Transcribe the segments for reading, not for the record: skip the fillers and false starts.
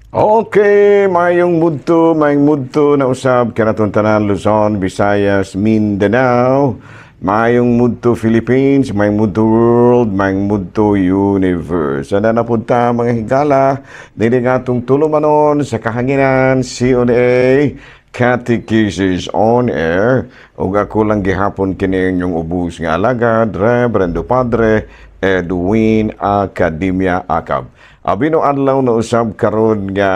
Okay, mayong mudto na usab kanatong tanan, Luzon, Visayas, Mindanao. Mayong mudto Philippines, mayong mudto world, mayong mudto universe. Ana na punta, mga higala, dili nga atong tulumanon sa kahanginan, COA Catechesis on Air. Ug ako lang gihapon kini inyong ubos nga alagad, Reverendo Padre Edwin Academia Acab. Abino adlaw na usab karon nga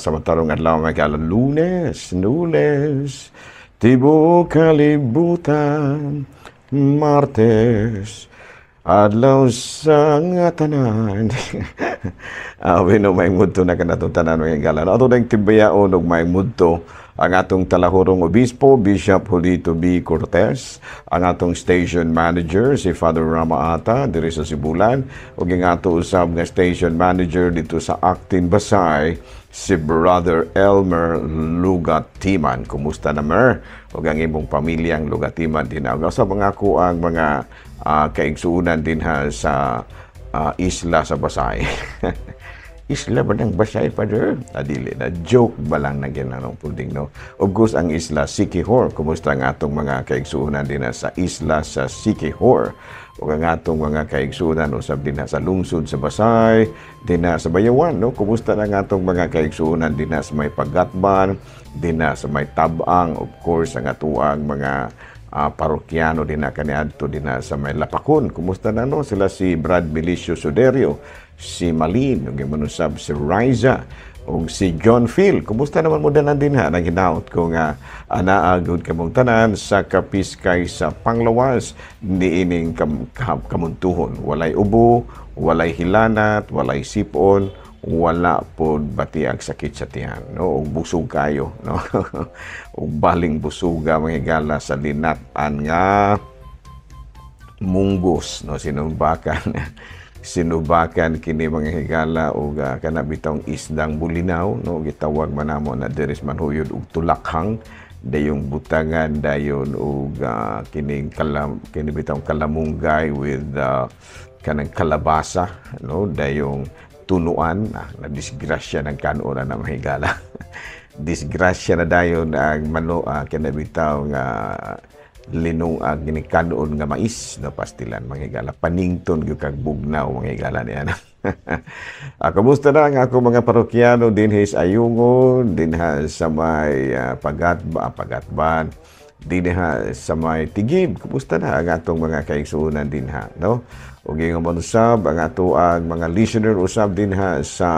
sa matarong adlaw, mga higala, Lunes, Lunes, tibuok kalibutan, Martes, adlaw sa nga tanan. Abino may mudto na kanatong tanan, mga higala. Ato nang tibayaon og may mudto ang atong talahurong obispo, Bishop Julito B. Cortez, ang atong station manager, si Father Rama Ata, diri sa Sibulan, ug ang ato usab nga station manager dito sa Actin Basay, si Brother Elmer Lugatiman. Kumusta na, Mer? Ug ang imong pamilyang Lugatiman din. Ug usab ang ako ang mga kaigsuonan din ha sa isla sa Basay. Isla ba ng Basay, Father? Adili na. Joke ba lang na ginanong puding, no? Of course, ang isla Siquijor. Kumusta ang atong mga kaigsuonan din na sa isla sa Siquijor? O ang atong mga kaigsuonan usab din na sa lungsod sa Basay, din na sa Bayawan, no? Kumusta na ang atong mga kaigsuonan din na sa may Pagatban, din na sa may Tabang, of course, ang atuang mga parokyano din na kaniadto din na sa may Lapakon. Kumusta na, no? Sila si Brad Belicio Suderio, si Malin, ug manusab si Riza, ug si John Phil. Kumusta naman mo danan din ha? Nang hinaot ko nga anaa gud kamong tanan sa kapiskay sa panglawas niining kamuntuhon. Walay ubo, walay hilanat, walay sipon, wala pod batiag sakit sa tiyan, no? Ug busog kayo, no? Ug baling busuga, mga higala, sa linat-an nga munggos, no? Sinubakan sinubakan kini, mga higala, og kana bitawng isdang bulinaw, no? Gitawag man namo na diri sa Manhuyod og tulakhang, dayong butangan dayon og kining kalam, kini bitawng kalamunggay with kanang kalabasa, no? Dayong tunuan na disgrasya ng kanon na, mga higala. Disgrasya na dayon ang mano, kini bitaw nga linung ang uh, kanon nga mais, no? Pastilan, mga higala, panington gyud kag bugnaw, mga higala, niya. Kumusta na ang ako mga parokyano dinhi sa Ayungon, dinha sa may Pagatban, dinha sa may Tigib? Kumusta na ang atong mga kaigsuonan dinha, no? Ug ingon man usab ang ato ang mga listener usab dinha sa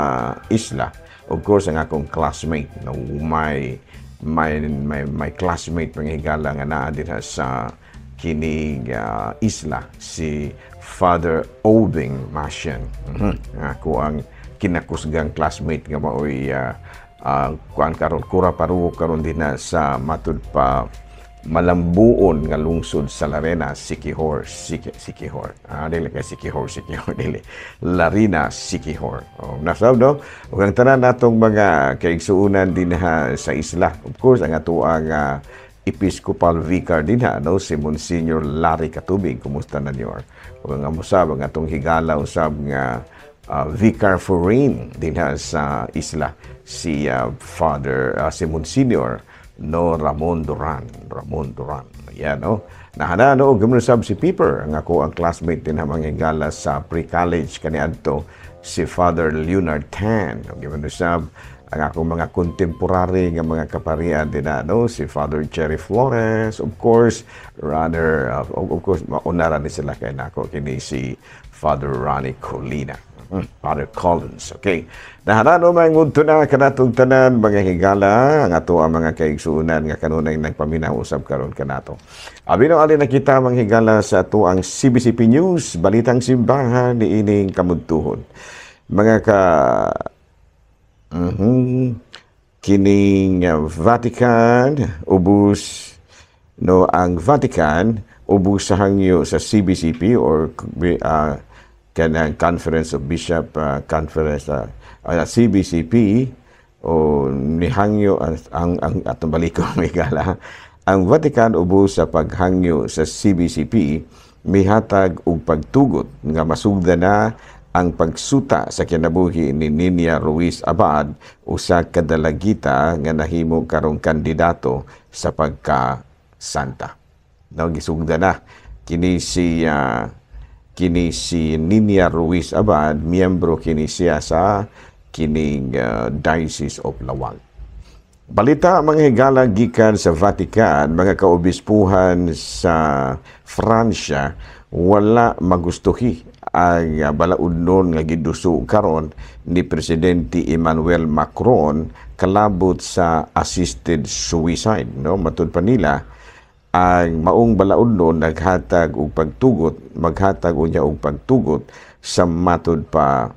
isla. Of course, ang akong classmate, no? My classmate, mga higala, nga naa dinha sa kining isla, si Father Obing Masian. Ako ang kinakusgang classmate nga maoy kuan karon, kura paruo karon dinha sa matud pa malambuon nga lungsod sa Larena, Siquijor, Siquijor. Dili kay Siquijor, Siquijor dili. Larena, Siquijor. Oh, nasab, no? Ug ang tanan natong mga kaigsuonan dinha sa isla. Of course, ang atoang Episcopal Vicar dinha, no, si Monsignor Larry Katubig. Kumusta na niyo? Ug ang usab ang atong higala usab nga Vicar Foreign dinha sa isla, si Father si Monsignor, no, Ramon Duran, Ramon Duran. Yan, no. Nahana, no, gumnusab si Piper, ang ako ang classmate din mga higala sa pre-college kaniadto, si Father Leonard Tan. Gumnusab ang akong mga contemporary nga mga kaparian din na, no, si Father Cherry Flores, of course, rather, of course, mauna ra ni sila kay nako kini si Father Ronnie Colina. Father Collins. Okay. Naharano may ngunto na kanatong tanan, mga higala, ang ato ang mga kaigsuonan nga kanunay nagpaminaw usab karon kanato. Abi no alin na kita, mga higala, sa ato ang CBCP News, Balitang Simbahan niining kamudtuhon. Mga ka kining Vatican ubus, no, ang Vatican ubus sa hangyo sa CBCP or kanang Conference of Bishop Conference, CBCP o nihangyo ang atong baliko, higala. Ang Vatican ubos sa paghangyo sa CBCP mihatag og pagtugot nga masugdan na Ang pagsuta sa kinabuhi ni Ninia Ruiz Abad, usa ka dalagita nga nahimo karong kandidato sa pagka santa. No, gisugda na kini si Ninia Ruiz Abad, miyembro kini siya sa kining Diocese of Laoag. Balita, mga higala, gikan sa Vatican, mga kaobispuhan sa Francia wala magustuhi ang balaudnon nga giduso karon ni Presidente Emmanuel Macron kalabot sa assisted suicide, no? Matud pa nila, ang maong balaudnon naghatag og pagtugot, maghatag unya og pagtugot sa matud pa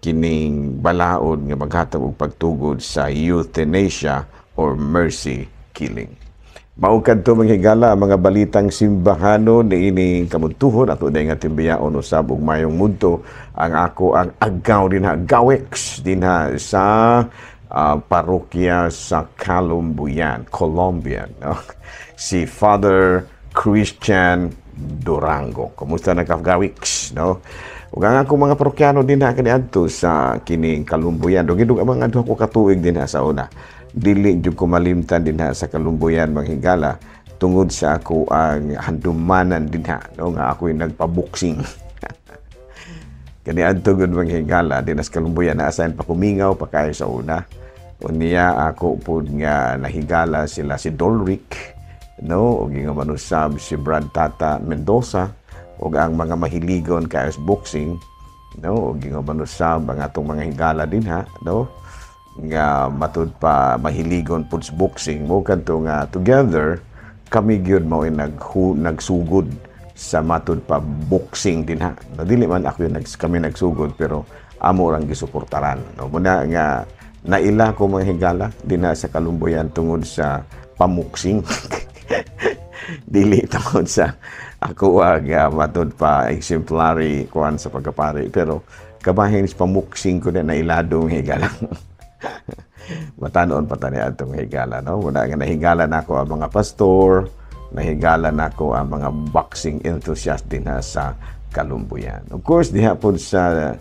kining balaod nga maghatag og pagtugod sa euthanasia or mercy killing. Mao kadto, mga higala, ang mga balitang simbahano niini kamuntuhon. Ato na nga timbiyaon usab ug mayong mudto ang ako ang agaw dinha, gawex dinha sa parokya sa Calumbuyan, Colombian, no? Si Father Christian Durango. Kumusta na ka, Gawix, no? Ug ang akong mga parokyano dinha kaniadto sa kining Kalumbuyan. Dugay ang mga duha ko katuig dinha sa una. Dili jud ko malimtan dinha sa Kalumbuyan, mga higala, tungod sa ako ang handumanan dinha, no, nga ako'y nagpa-boxing. Kaniadto gud, mga higala, dinha sa Kalumbuyan, na-assign pa kumingaw pa kayo sa una. Unya ako pud nga nahigala sila si Dolric, no, ug nga manusab si Brad Tata Mendoza ug ang mga mahiligon kaayo sa boxing, no, ug nga manusab ang atong mga higala dinha, no, nga matud pa mahiligon pud sa boxing mo kadto nga together kami gyud mao nagsugod sa matud pa boxing dinha, no? Dili man ako yung kami nagsugod, pero amo rang gisuportaran, no? Muna nga naila ko, mga higala, dinha sa Kalumbuyan tungod sa pamuksing, dili tungod sa ako ag matud pa exemplary kuan sa pagkapari, pero kabahin sa pamuksing ko na nailado, mga higala. Matanoon pa tani atong higala, no? Wala nga nahigala nako ang mga pastor, nahigala nako ang mga boxing enthusiast dinha sa Kalumbuyan. Of course, diha pod sa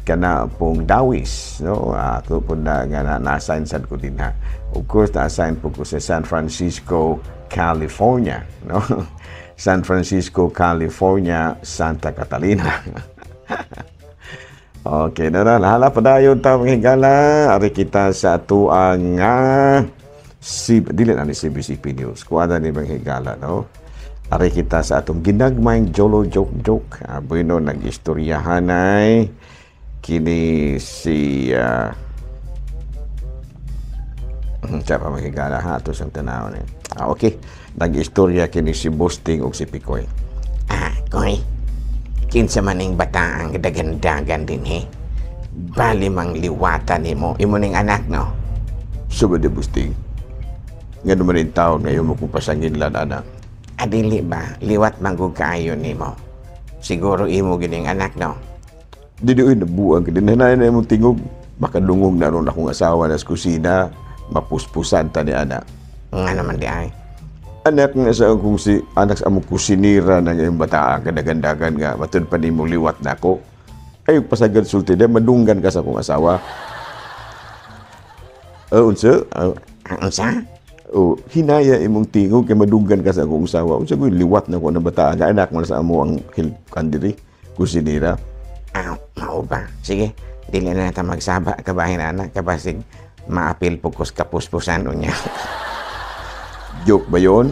kana pong Dawis, no? Ato po na nga na-assign sad ko dinha. Of course, na-assign po ko sa San Francisco, California, no? San Francisco, California, Santa Catalina. Okay na na. Hala, padayon ta, mga higala. Ari kita sa atuang nga si dili na ni CBCP News. Kuha na ni mga higala, no? Ari kita sa atong ginagmayng Jolo Joke Joke. Bueno, nag-istoryahanay kini si siya pa, mga higala, ha, ato siyang tanaw ni. Ah, okay. Nag-istorya kini si Busting ug si Pikoy. Ah, Koy. Kinsa man ning bataang dagandagan dinhi? Bali mang liwatan nimo. Imo ning anak, no? Sugod di, Busting. Nga naman yung taon ngayon mo kung pasanginlan, anak. Adili ba? Liwat manggug kaayo nimo. Siguro imo gining anak, no? Dili uy, nabuang ka din. Hanayan na imong tingog. Makadungog na ron akong asawa na sa kusina. Mapuspusan ta ni anak. Nga naman di ay. Anak nga sa akong si anak sa among kusinira ng iyong bataan kadagandagan nga matud pa nimo liwat nako. Ay pasagad sulti de madunggan ka sa akong asawa. Oh, unsa? Ah, unsa? Oh, hinaya imong tingog kay madunggan ka sa akong asawa. Unsa ko'y liwat na ko na bataan nga anak man sa amo ang kandiri kusinira. Ah, mao ba? Sige, dili na ta magsaba kabahin anak kabasig maapil po kus kapuspusan unya. Joke ba yon?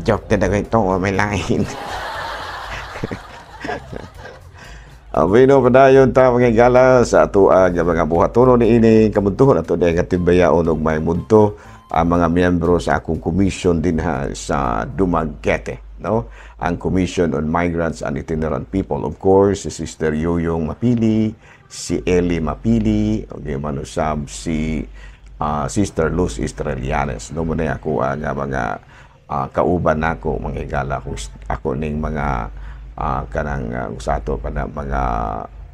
Joke talaga ito, o may lain. Bueno, padayon ta, mga higala, sa atoa nga mga buhatono ni ini kamuntuhon. Ato dahil nga timbayaon og may munto ang mga miyembro sa akong commission dinha sa Dumaguete, no? Ang Commission on Migrants and Itinerant People. Of course, si Sister Yoyong Mapili, si Eli Mapili, okay, manusab si Sister Luz Estrelianes. No, muna ako ang mga kauban nako, mga higala, kung ako ning mga kanang sa ato pa na mga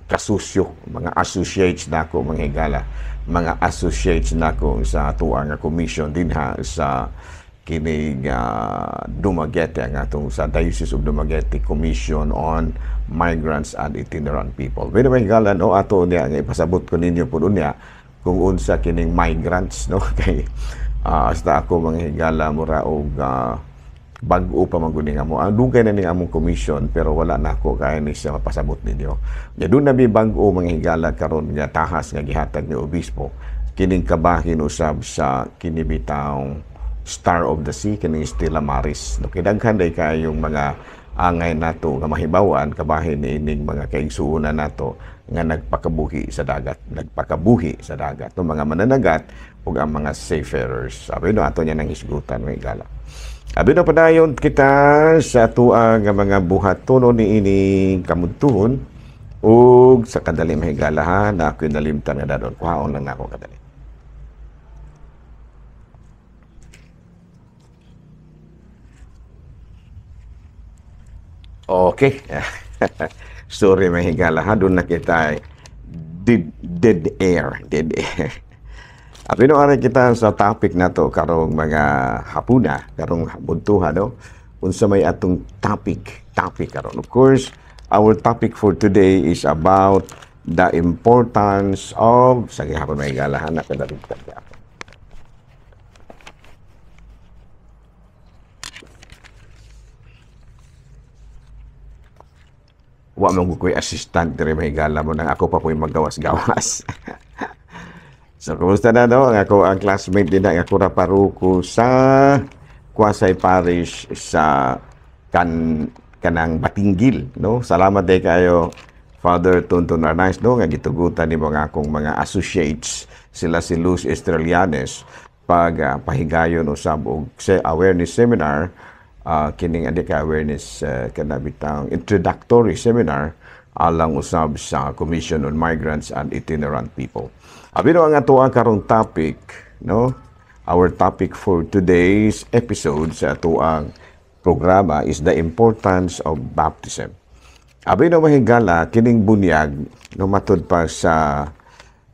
kasusyo, mga associates nako, mga higala, mga associates nako sa ato nga commission dinha sa kining Dumaguete, ang atong sa Diocese of Dumaguete Commission on Migrants and Itinerant People. By the way, gala, no, ato niya nga ipasabot ko ninyo pud unya kung unsa kining migrants, no, kay hasta ako, mga higala, mura og bag-o pa man gud nga mo. Ang dugay na ning among commission, pero wala na ako kaya ni siya mapasabot ninyo. Nya duna bi bag-o, mga higala, karon nga tahas nga gihatag ni obispo kining kabahin usab sa kini bitawng Star of the Sea, kining Stella Maris. No, kay daghan day kayong mga angay nato nga mahibawan kabahin ni ining mga kaigsuonan nato nga nagpakabuhi sa dagat, nagpakabuhi sa dagat, no, mga mananagat ug ang mga seafarers. Sabi, no, ato niya nang hisgutan, mga higala. Abi no, padayon kita sa atuang nga mga buhatono ni ining kamudtuhon ug sa kadali, mga higala, ha, na ako'y nalimtan nga dadon. Kuhaon lang nako kadali. Okay. Sorry, mga higala, ha, duna kita dead, dead air, dead air. Abi no, ari kita sa topic nato karong mga hapuna, karong budtuha, no. Unsa may atong topic karon? Of course, our topic for today is about the importance of, sa gihapon, mga higala, ha, nakalimtan ako. Wa man ko'y assistant diri, mga higala, mo nang ako pa po'y magawas-gawas. So, kumusta na, no? Ang ako ang classmate din na ako ra paroko sa Quasi Parish sa kanang Batinggil, no? Salamat day kayo, Father Tonton Arnaiz, no, nga gitugutan nimo nga akong mga associates, sila si Luz Estrellanes, pag pahigayon usab og awareness seminar, kining adi ka awareness, kana bitang introductory seminar alang usab sa Commission on Migrants and Itinerant People. Abi no, ang ato ang karong topic, no? Our topic for today's episode sa atoang programa is the importance of baptism. Abi no, mga higala, kining bunyag, no, matud pa sa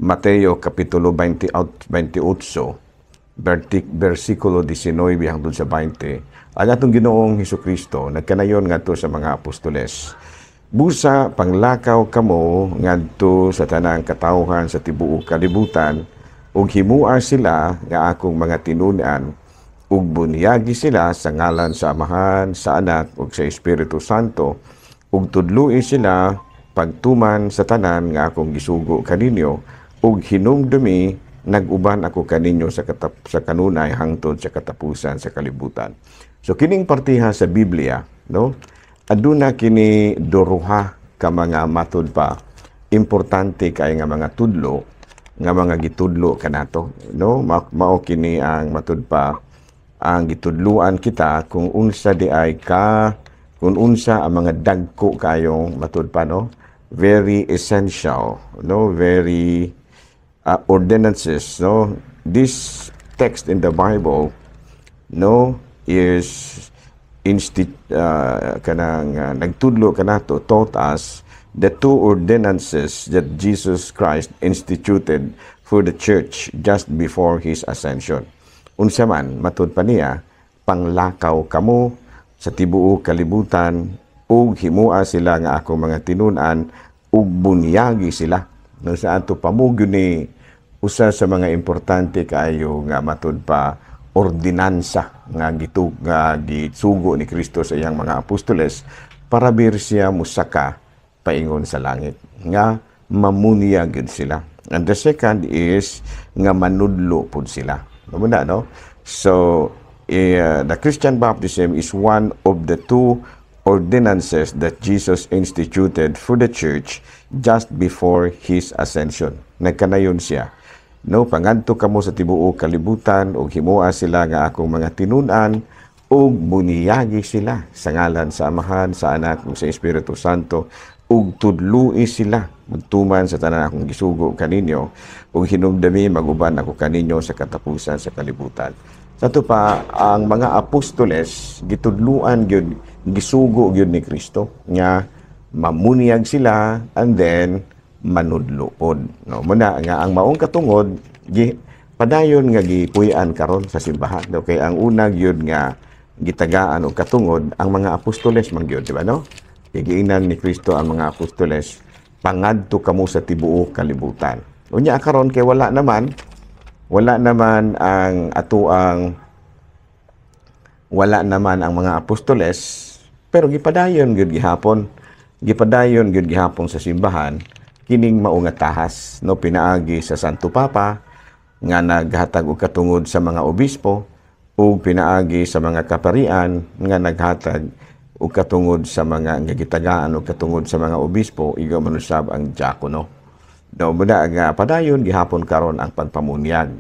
Mateo kapitulo 20, 28 versikulo 19 hangtod sa 20, ang atong Ginoong Hesukristo nagkanayon ngadto sa mga apostoles: "Busa panglakaw kamo ngadto sa tanang katawhan sa tibuok kalibutan ug himua sila nga akong mga tinun-an ug bunyagi sila sa ngalan sa Amahan, sa Anak ug sa Espiritu Santo, ug tudloi sila pagtuman sa tanan nga akong gisugo kaninyo, ug hinumdumi, nag-uban ako kaninyo sa kanunay hangtod sa katapusan sa kalibutan." So kining partiha sa Biblia, no? Aduna kini duruha ka mga matud pa importante kay nga mga tudlo nga mga gitudlo kanato, no? Mao kini ang matud pa ang gitudluan kita kung unsa di ay ka kung unsa ang mga dagko kayong matud pa, no, very essential, no, very ordinances, no. This text in the Bible, no, is kanang nagtudlo kanato, taught us the two ordinances that Jesus Christ instituted for the church just before his ascension. Unsa man matud pa niya? Panglakaw kamo sa tibuok kalibutan ug himua sila nga ako mga tinun-an ug bunyagi sila. No, sa ato pamugyo ni usa sa mga importante kaayo nga matud pa ordinansa nga gisugo ni Kristo sa iyang mga apostoles para bir siya musaka paingon sa langit, nga mamunyag gyud sila. And the second is nga manudlo pud sila. No na, no? So the Christian baptism is one of the two ordinances that Jesus instituted for the church just before his ascension. Nagkanayon siya, no, "Pangadto kamo sa tibuok kalibutan ug himoa sila nga akong mga tinun-an ug bunyagi sila sa ngalan sa Amahan, sa Anak ug sa Espiritu Santo, ug tudloi sila magtuman sa tanan akong gisugo kaninyo, ug hinumdumi, maguban ako kaninyo sa katapusan sa kalibutan." Sa ato pa, ang mga apostoles gitudluan gyud, gisugo gyud ni Kristo nga mamunyag sila and then manudlo pod. No, muna nga ang maong katungod gi padayon nga gipuy-an karon sa simbahan, no? Kay ang una gyud nga gitagaan og katungod ang mga apostoles man gyud, di ba, no? Kay giingnan ni Kristo ang mga apostoles, "Pangadto kamo sa tibuok kalibutan." Unya karon kay wala naman ang atuang wala naman ang mga apostoles, pero gipadayon gyud gihapon, gipadayon gyud gihapon sa simbahan kining mao nga tahas, no, pinaagi sa Santo Papa nga naghatag og katungod sa mga obispo ug pinaagi sa mga kaparian nga naghatag og katungod sa mga nga gitagaan og katungod sa mga obispo, igo man usab ang diakono, no? Muna nga padayon gihapon karon ang pagpamunyag,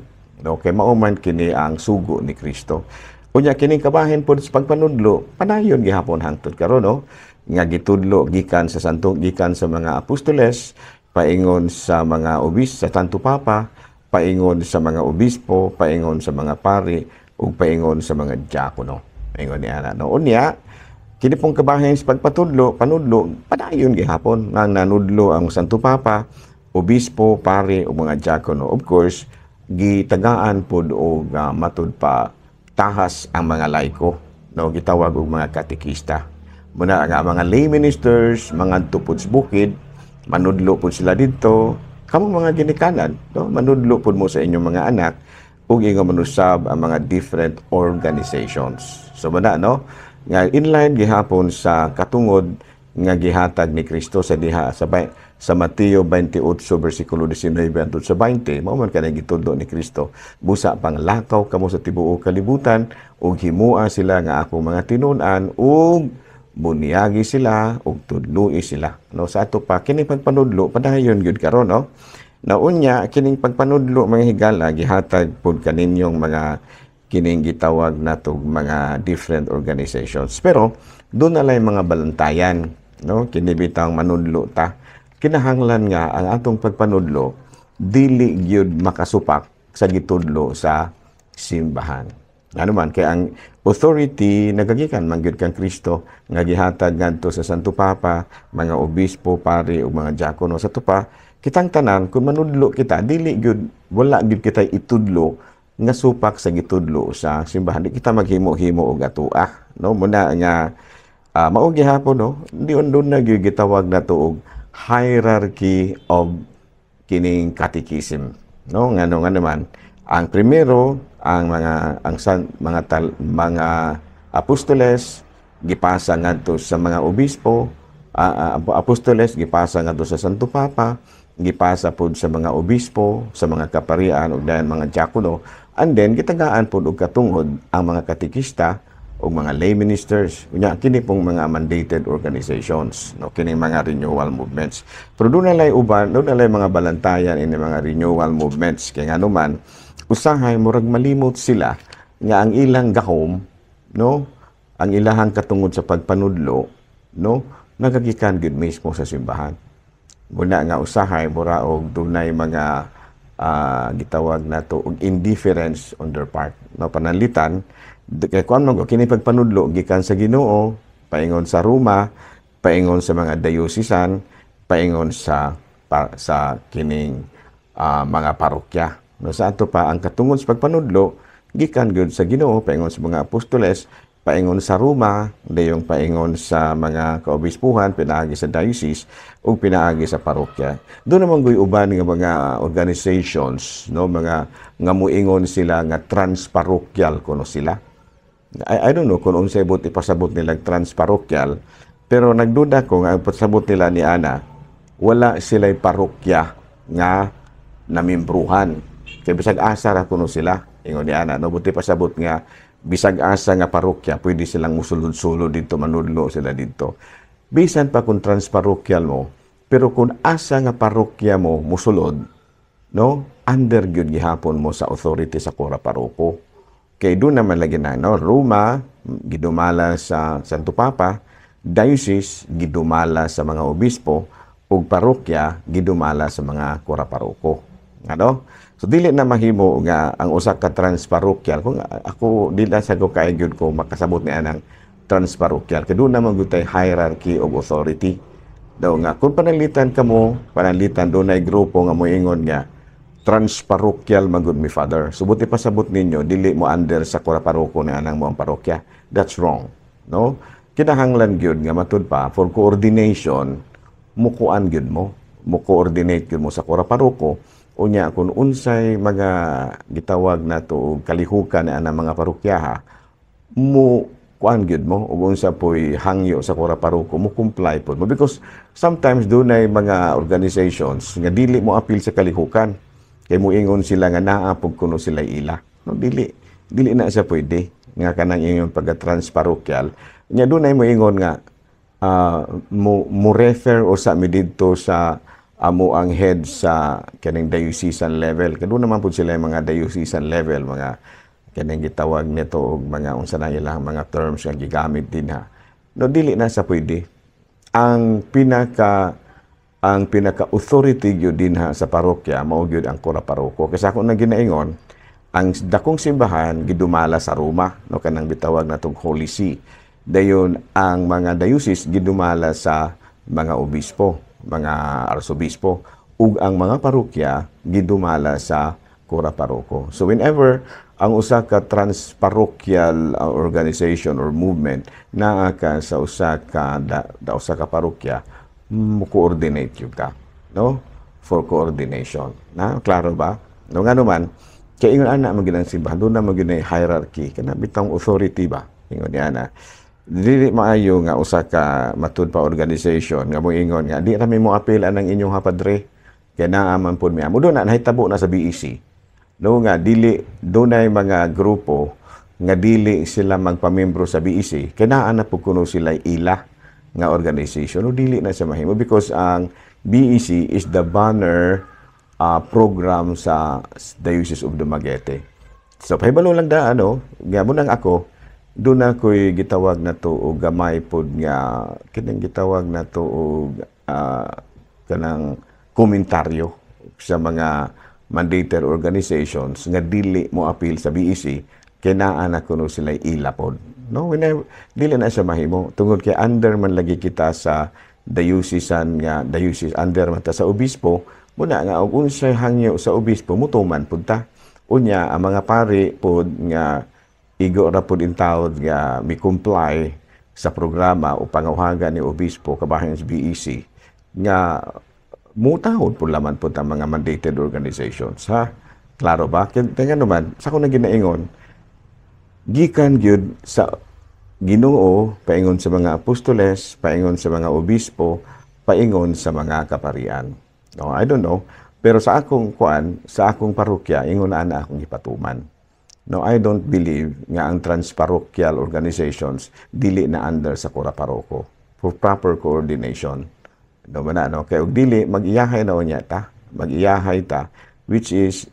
no, kay mao man kini ang sugo ni Kristo. Unya kining kabahin pod sa pagpanudlo, padayon gihapon hangtod karon, no, nga gitudlo gikan sa santo, gikan sa mga apostoles, paingon sa mga obis sa Santo Papa, paingon sa mga obispo, paingon sa mga pari ug paingon sa mga diakono. Ingon ni ana, no? Unya kini pong kabahin sa pagpatudlo, panudlo, padayon gihapon nga nanudlo ang Santo Papa, obispo, pari ug mga diakono. Of course, gitagaan pod og matud pa tahas ang mga laiko, no, gitawag og mga katekista. Muna nga mga lay ministers mangadto pod sa bukid, manudlo pod sila didto. Kamo mga ginikanan, no, manudlo pod mo sa inyong mga anak ug ingon man usab ang mga different organizations. So muna, no, nga inline gihapon sa katungod nga gihatag ni Kristo sa diha sa Mateo 28 bersikulo 19 hangtod sa 20. Mao man kanang gitudlo ni Kristo: "Busa panglakaw kamo sa tibuok kalibutan ug himua sila nga akong mga tinun-an ug bunyagi sila ug tudloi sila," no? Sa ato pa, kini pagpanudlo padayon gyud karon, no? Naunya kining pagpanudlo, mga higala, gihatag pud kaninyong mga kining gitawag natog mga different organizations, pero duna lay mga balantayan, no? Kini bitang manudlo ta, kinahanglan nga ang atong pagpanudlo dili gyud makasupak sa gitudlo sa simbahan. Ano man kay ang authority nagagikan man gyud kang Kristo nga gihatag ngadto sa Santo Papa, mga obispo, pari ug mga diakono. Sa ato pa, kitang tanan, kung manudlo kita, dili gyud, wala gyud kita itudlo nga supak sa gitudlo sa simbahan. Di kita maghimo-himo og atua, no? Muna nga mao gihapon, no, di duna na gyud gitawag nato og hierarchy of kining catechism, no? Ngano nga naman ang primero ang mga ang san, mga tal, mga apostoles, gipasa ngadto sa mga obispo, apostoles gipasa ngadto sa Santo Papa, gipasa pod sa mga obispo, sa mga kaparian ug dayon mga diakono, and then gitagaan pod og katungod ang mga katekista ug mga lay ministers. Unya kini pong mga mandated organizations, no, kining mga renewal movements. Pero duna lay uban, duna lay mga balantayan ini mga renewal movements, kay ngano man usahay murag malimot sila nga ang ilang gahom, no, ang ilahang katungod sa pagpanudlo, no, nagagikan gyud mismo sa simbahan. Muna nga usahay mura og dunay mga gitawag nato og indifference on their part, no? Pananglitan kay kuan man kini pagpanudlo gikan sa Ginoo, paingon sa Roma, paingon sa mga diocesan, paingon sa kining mga parokya, no? Sa ato pa, ang katungod sa pagpanudlo gikan gyud sa Ginoo, paingon sa mga apostoles, paingon sa Roma, dayong paingon sa mga kaobispuhan pinaagi sa diocese ug pinaagi sa parokya. Duna man guy uban nga mga organizations, no, mga nga muingon sila nga transparochial kuno sila. I don't know kung unsay buot ipasabot nila transparochial, pero nagduda ko nga ang pasabot nila ni ana, wala sila'y parokya nga namimbruhan. Kay bisag asa ra kuno sila, ingon ni ana, no, buti pasabot nga bisag asa nga parokya pwede silang musulod-sulod dito, manudlo sila dito. Bisan pa kung transparochial mo, pero kung asa nga parokya mo musulod, no, under gyud gihapon mo sa authority sa kura paroko. Kay duna naman lagi na, no, Roma gidumala sa Santo Papa, diocese gidumala sa mga obispo, ug parokya gidumala sa mga kura paroko. Ano? So dili na mahimo nga ang usa ka transparochial, kung ako dili na sa ko kay gyud ko makasabot ni anang transparochial, kay duna man gyud tay hierarchy of authority. Daw nga kung pananglitan kamo, pananglitan dunay grupo nga moingon nga Transparochial man gud mi, Father. So buot ipasabot ninyo, dili mo under sa kura paroko na anang mo ang parokya. That's wrong. No? Kinahanglan gyud nga matud pa for coordination, mukuan gyud mo, mo coordinate gyud mo sa kura paroko. Unya kung unsay mga gitawag nato og kalihukan na anang mga parokyaha, mo kuan gyud mo, ug unsa po'y hangyo sa kura paroko, mo comply pod mo, because sometimes dunay mga organizations nga dili mo apil sa kalihukan kay moingon sila nga naa pud kuno sila ila. No, dili dili na siya pwede nga kanang ingon pagka transparochial. Nya dunay moingon nga mo refer o sa mi didto sa amo ang head sa kaning diocesan level, kay naman pud sila yung mga diocesan level, mga kaning gitawag nito og mga unsa na ilang mga terms nga gigamit din ha. No, dili na sa pwede. Ang pinaka authority gyud dinha sa parokya mao gyud ang kura paroko. Kasi ako na ginaingon, ang dakong simbahan gidumala sa Roma, no, kanang bitawag natong Holy See. Dayon ang mga diocese gidumala sa mga obispo, mga arsobispo, ug ang mga parokya gidumala sa kura paroko. So whenever ang usa ka transparochial organization or movement naa ka sa usa ka parokya, mo coordinate gyud ka, no, for coordination na. Klaro ba, no? Ngano man kay ingon ana man gyud ang simbahan, doon na man gyud hierarchy, kana bitang authority ba. Ingon niya na dili maayo nga usa ka matud pa organization nga moingon nga di ra mi mo apil anang inyong ha, padre, kay naa man pud mi amo. Doon na nahitabo na sa BEC, no, nga dili, dunay mga grupo nga dili sila magpamembro sa BEC kay naa na pud kuno sila ila nga organization. No, dili na sa mahimo because ang BEC is the banner program sa Diocese of Dumaguete. So pahibalo lang da ano nga mo nang ako doon na ko'y gitawag na to og gamay pod nga kining gitawag na to og kanang komentaryo sa mga mandated organizations nga dili mo appeal sa BEC kay naa na kuno sila ila pod. No, whenever, dili na siya mahimo tungod kay under man lagi kita sa diocesan nga diocese, under man ta sa obispo. Muna nga og unsay hangyo sa obispo, mutuman pud ta. Unya ang mga pari pod nga igo ra pud intawod nga mi comply sa programa o panguhagan ni obispo kabahin sa BEC nga mutahod pud laman pud ang mga mandated organizations, ha. Klaro ba? Kaya naman sa akong ginaingon, gikan gyud sa Ginoo, paingon sa mga apostoles, paingon sa mga obispo, paingon sa mga kaparian. No, I don't know, pero sa akong kuan, sa akong parokya, ingon na ana akong gipatuman. No, I don't believe nga ang transparochial organizations dili na under sa kura paroko for proper coordination. No man na, no? Kay og dili, mag-iyahay na unya ta, mag-iyahay ta, which is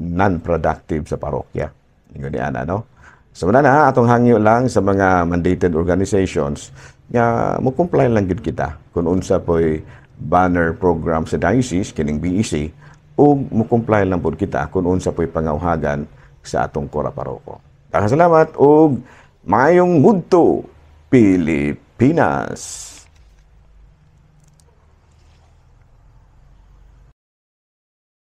non-productive sa parokya. Ingon ni ana, no? So wala na atong hangyo lang sa mga mandated organizations nga mo comply lang gyud kita kung unsa po'y banner program sa diocese kining BEC, ug mo comply lang pud kita kung unsa po'y pangawhagan sa atong kura paroko. Daghang salamat ug maayong mudto, Pilipinas.